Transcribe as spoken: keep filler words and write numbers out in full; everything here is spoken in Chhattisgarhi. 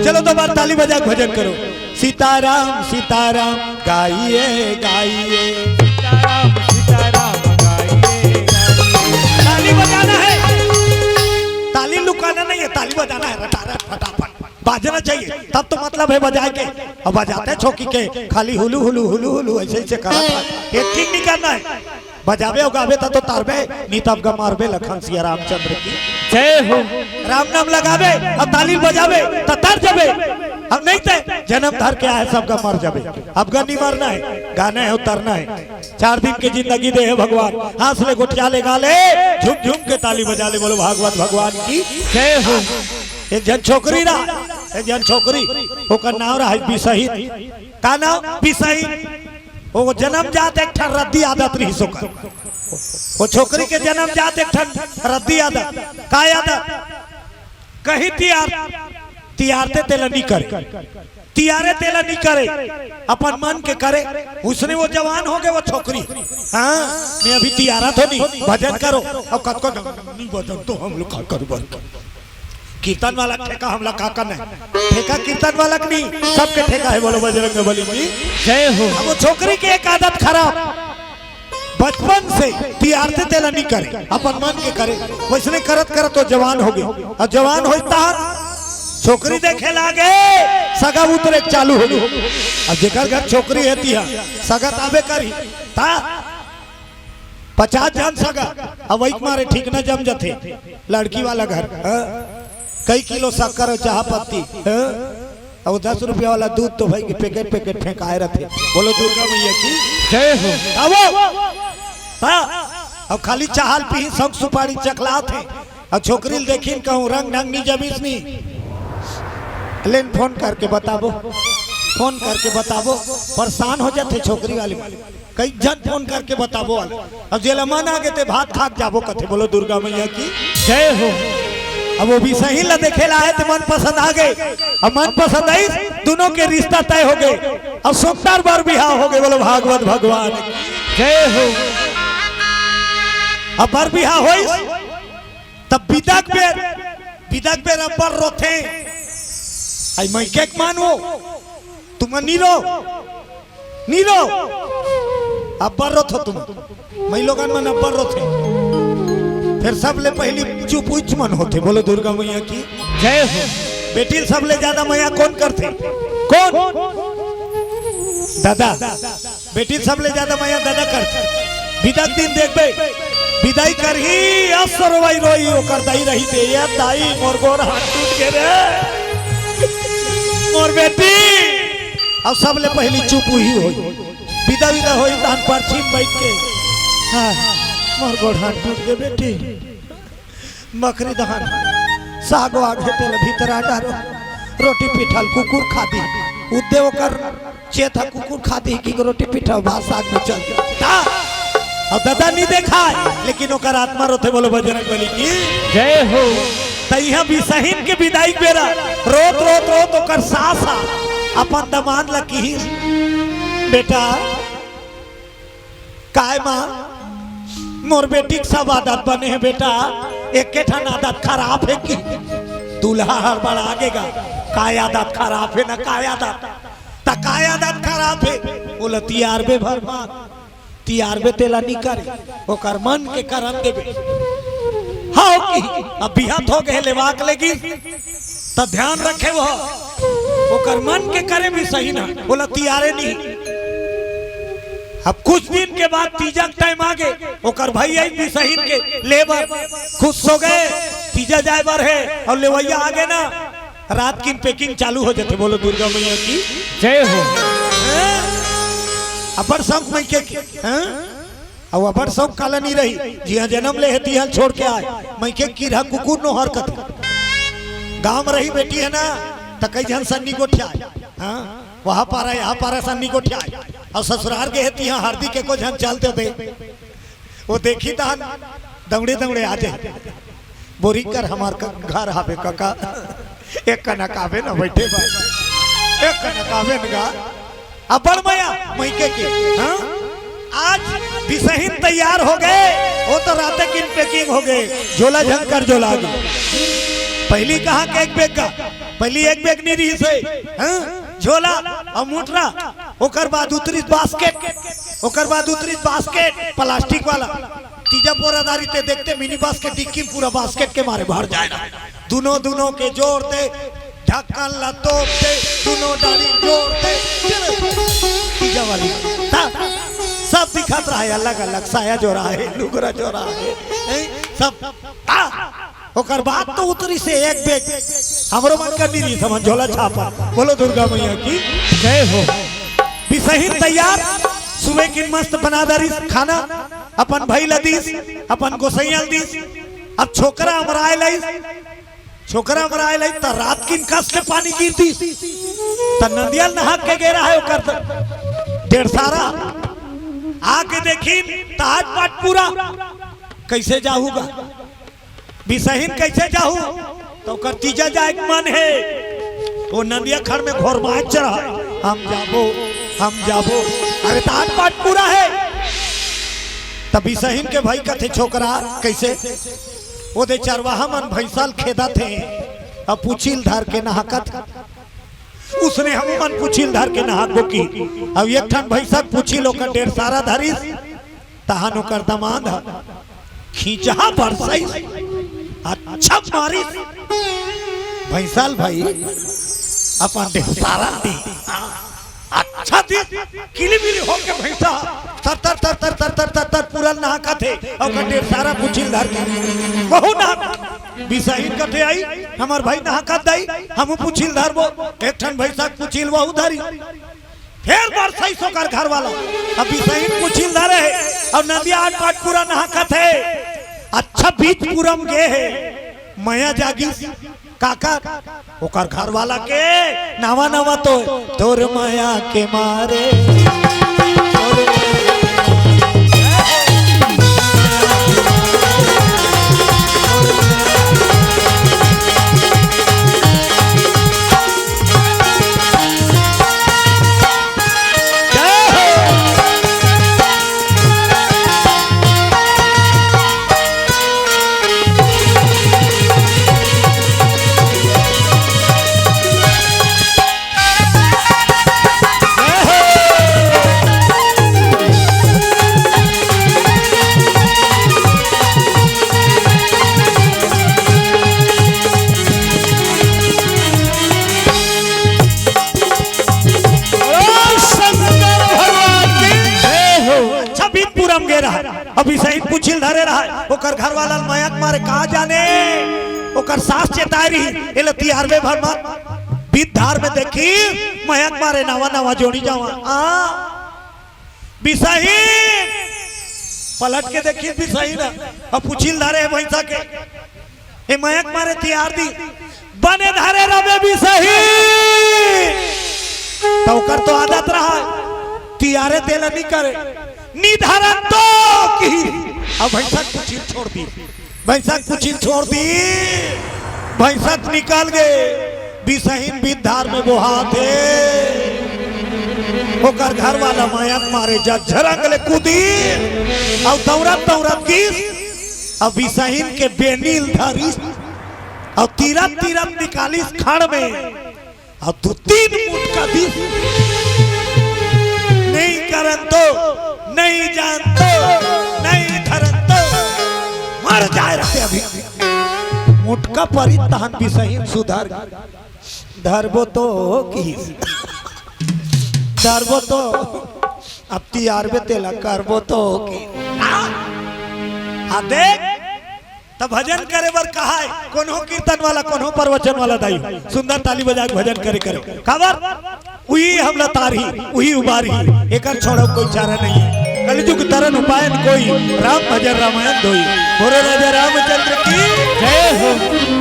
चलो, दो बार ताली बजा के भजन करो। सीताराम सीताराम गाइए गाइए, सीताराम सीताराम गाइए गाइए। ताली बजाना है, ताली लुकाना नहीं है, ताली बजाना है रटारट फटाफट। बाजना चाहिए, तब तो मतलब है बजाए के। अब बजाते हैं छोकी के, खाली हुलू हुलू हुलू हुलू ऐसे ऐसे करा था, ये ठीक नहीं करना है। बजाबे अउ गाबे त तो तारबे, नी तब ग मारबे। लखन सिया रामचंद्र की जय हो। राम नाम लगाबे अउ ताली बजाबे त तर जबे, अब नहीं ते जन्म धर के आए सब ग मर जबे। अब ग नहीं मरना है, गाना है, उतरना है। चार दिन के जिंदगी दे है भगवान, हंस ले गोठिया ले गा ले, झूम झूम के ताली बजा ले, बोलो भागवत भगवान की जय हो। एक झन छोकरी रहा, एक झन छोकरी, ओकर नाम रहा बिसहिन। का नाम? बिसहिन। वो जन्म जात एक ठन रद्दी आदत रहिस ओकर। वो छोकरी के जन्म जात एक ठन रद्दी आदत। का आदत? कहीं तियार, तियारते तेला नी करे, तियारे तेला नी करे, अपन मन के करे। उसने वो जवान हो गए, वो छोकरी। हाँ, मैं अभी तियारा तो नहीं, भजन करो। और कतको नहीं, भजन तो हम लोग का करू बंद। कीर्तन वाला ठेका हमला का करना है? ठेका कीर्तन वाला के नहीं, सबके ठेका है। बोलो बजरंग बली की जय हो। अब वो छोकरी के एक आदत खराब, बचपन से तियारते तेला नहीं करे, अपन मन के करे। वैसने करत करत वो जवान हो गए, और जवान होई तार छोकरी देखे लागे, सगा उतरे चालू हो गए। अब जेकर घर छोकरी है तिया, सगा ताबे करी ता पचास झन सगा, अब वही मारे ठीक न जम जथे। लड़की वाला घर, हाँ? कई किलो शक्कर और चाह पत्ती, हाँ? और दस रुपया वाला दूध तो भाई के पैकेट पैकेट फेंकाए रहते। बोलो दुर्गा मैया की जय हो। आवो। हाँ? और खाली चाहल पी, शौक सुपारी चखलात है। और छोकरी ल देखिन कहूँ रंग ढंग नी जमीस नी। लेन फोन करके बताबो, फोन करके बताबो। परेशान हो जाते छोकरी वाले। कई झन फोन करके बताबो वाले। अब जेला मन आगे ते भात खा के जाबो कथे। बोलो दुर्गा मैया की जय हो। अब वो बिसहिन ला देखे ला आए ते मन पसंद आ गए। अब मन पसंद आई, दोनों के रिश्ता तय हो गए। अब सुंदर बर बिहाव हो गए। बोलो भागवत भगवान की जय हो। अब बर बिहाव होई, तब बिदा के बेर, बिदा के बेर अब्बड़ रोथे। आई मैं के मानवो, तुम नी रो, नी रो, अब्बड़ रोथो तुम। मैं लोगन मन अब्बड़ रोथे। फिर सबले पहली चुप उच मन होथे। बोलो दुर्गा मैया की जय हो। बेटी सबले ज्यादा मया कौन करथे? कौन? दादा। बेटी सबले ज्यादा मया दादा करथे। बिदा के दिन देखबे, बिदाई करही, अस रोवई रोई, ओकर दाई रही दे, "ए दाई, मोर गोड़ हाथ टूट गे रे, मोर बेटी।" अब सबले पहली चुप उही होई। बिदा बिदा होई, तहन परछी म बैठ के, "हाँ, मोर गोड़ हाथ टूट गे बेटी।" मखरी दहन, साग वाग हे तेला भीतरा डारो, रोटी पीठा ल कुकुर खा दी, उद्दे ओकर चेत ह कुकुर खा दी कि रोटी पीठा भात साग में चल दा। अउ ददा नी देखाय, लेकिन ओकर आत्मा रोथे। बोलो बजरंग बली की जय हो। त इहाँ बिसहिन के बिदाई के बेरा रोत रोत रोत ओकर सास ह अपन दमांद ल किहिस, "बेटा, काय माँ, मोर बेटी के सब आदत बने हे बेटा, एके ठन आदत खराब हे कि?" दूल्हा हड़बड़ा गे गा, "काय आदत खराब हे ना, काय आदत?" "त काय आदत खराब हे?" बोला, "तियारबे भर माँ, तियारबे तेला नी करे, ओकर मन के करन देबे।" हाँ कि अब बिहत हो गए, लेवाक लेगी, त ध्यान रखे वो, ओकर मन के करे बिसहिन ह, बोला तियारे नी। अब कुछ दिन के बाद तीजा के टाइम आ गे, ओकर भाई आई बिसहिन के ले बर, खुश हो गए, तीजा जाए बर हे, अउ लेवइया आ गे ना, रात किन packing चालू हो जाथे। बोलो दुर्गा मैया की जय हो। हैं? अब्बड़ शौक मइके के, हैं? अउ अब्बड़ शौक काला नी रही, जिहाँ जनम ले हे तिहाँ छोड़ के आए। मइके कीरा कुकुर नोहर कथे। गाँव म रही बेटी हे ना, त कई झन संगी गोठियाए। हाँ, वहाँ पारा, यहाँ पारा संगी गोठियाए। अउ ससुरार गे हे तिहाँ हरदी के को झन चल देबे। वो देखी तहन दौड़े दौड़े आ जाए। बोरी कर हमार क-, घर हावे कका। एक कनक आवे न बैठे बा। एक कनक आवे न गा। अब्बड़ मया, मइके के। हाँ? आज बिसहिन तैयार हो गए, वो तो राते किन packing हो गए, झोला झंकर झोला गे। पहिली कहाँ के एक बैग का, पहिली एक बैग नहीं रहिस हे, हाँ? झोला अउ मुठरा, ओकर बाद उतरिस बास्केट, ओकर बाद उतरिस बास्केट प्लास्टिक वाला। तीजा पोरा दारी ते देखते मिनी बस के डिक्की म पूरा बास्केट के मारे भर जाय ना। दुनों दुनों के जोर दे, ढक्कन ला तोप दे, दुनों डाली जोर दे, चले। तीजा वाली ता, सब दिखत रहा है, अलग अलग साया जोरा है, लुगरा जोरा है, हैं? सब ता। ओकर बाद तो उतरिस हे एक बैग, हमरो मन कर नहीं रहिस हमन झोला छापन। बोलो दुर्गा मैया की जय हो। बिसहिन तैयार, सुबह की मस्त बना दरिस खाना, अपन भाई ला दिस, अपन गोसैया ला दिस। अब छोकरा अमराय लाइस, छोकरा अमराय लाइस, त रात किन कस के पानी गिर दिस। त नदिया नहात के गे रहा है ओकर डेढ़सारा, आके देखिन त आठ पाट पूरा, कैसे जाहू गा? बिसहिन कैसे जाहू? त ओकर तीजा जाए के मन हे। वो नदिया खड़ में घोरमाच रहा, हम जाबो, हम जाबो। अरे, त आठ पाट पूरा हे। त बिसहिन के भाई कथे, "छोकरा, कैसे?" "वो दे चरवाहा मन भैंसा ल खेदत हे, अब पूछी ल धर के नहाकत हे।" उसने हम मन पूछी ल धर के नहाकबो की। अब एक ठन भैंसा के पूछी ल ओकर डेढ़सारा धरिस, तहन ओकर दमांद ह खींचहा बरसइस, अच्छा मारिस। भैंसा ल भाई अपन डेढ़सारा दे, अच्छा दिस, किली बिली होके भैंसा तर तर तर तर तर तर तर तर पूरा नहाकत हे, ओकर डेढ़सारा पूछी ल धर के। वहू नहा, बिसहिन कथे, "आई, हमर भाई नहाकत दाई, हमहू पूछी ल धरबो।" एक ठन भैंसा के पूछी ल वहू धरी। फेर बरसइस ओकर घर वाला, अब बिसहिन पूछी ल धरे हे, अउ नदिया आठ पाट पूरा नहाकत हे। अच्छा बीच पूरा म गे हे, मया जागिस। काकर? ओकर घर वाला के। नवा नवा तो तोर मया के मारे, तोर मया के मारे। शंकर भगवान की जय हो। अच्छा, बीच पूरा म गे रहा, अब बिसहिन पूछी ल धरे रहा, ओकर घर वाला ल मया के मारे का जाने, ओकर सास चेताय रही, "एला तियारबे भर मत।" बीच धार में देखी, मया के मारे नवा नवा जोड़ी जावा। आ, बिसहिन पलट के देखी, बिसहिन ह, अब पूछी ल धरे हे भैंसा के, ए मया के मारे तियार दी, "बने धरे रबे बिसहिन।" त ओकर तो आदत रहा, तियारे तेला नी करे, "नी धरन तो" किही। अब भैंसा के पूछी ल छोड़ दी, भैंसा के पूछी ल छोड़ दी, भैंसा के निकल गे। बिसहिन बीच धार में बोहात हे। ओकर घर वाला मया के मारे झरंग ले कूदी, अउ दौड़त दौड़त गिस, अउ बिसहिन के बेनी ल धरिस, अउ तीरत तीरत निकालिस खाड़ में, अउ दू तीन मुटका दिस। "नहीं करन तो, नहीं जान तो, नहीं धरन तो, मर जाए रहते अभी।" मुटका परिस तहन बिसहिन सुधर गे। "धरबो तो" किहिस, "धरबो तो, अब तियारबे तेला करबो तो" किहिस। आ देख, त भजन करे बर कहा हे, कोनो कीर्तन वाला, कोनो प्रवचन वाला दाई, सुंदर ताली बजा के भजन करे करे। काबर? उही हमला तारही, उही उबारही, एकर छोड़ा कोई चारा नहीं है। कलयुग तरन उपायन कोई, राम भजन रामायण धोई। बोलो राजा रामचंद्र की जय हो।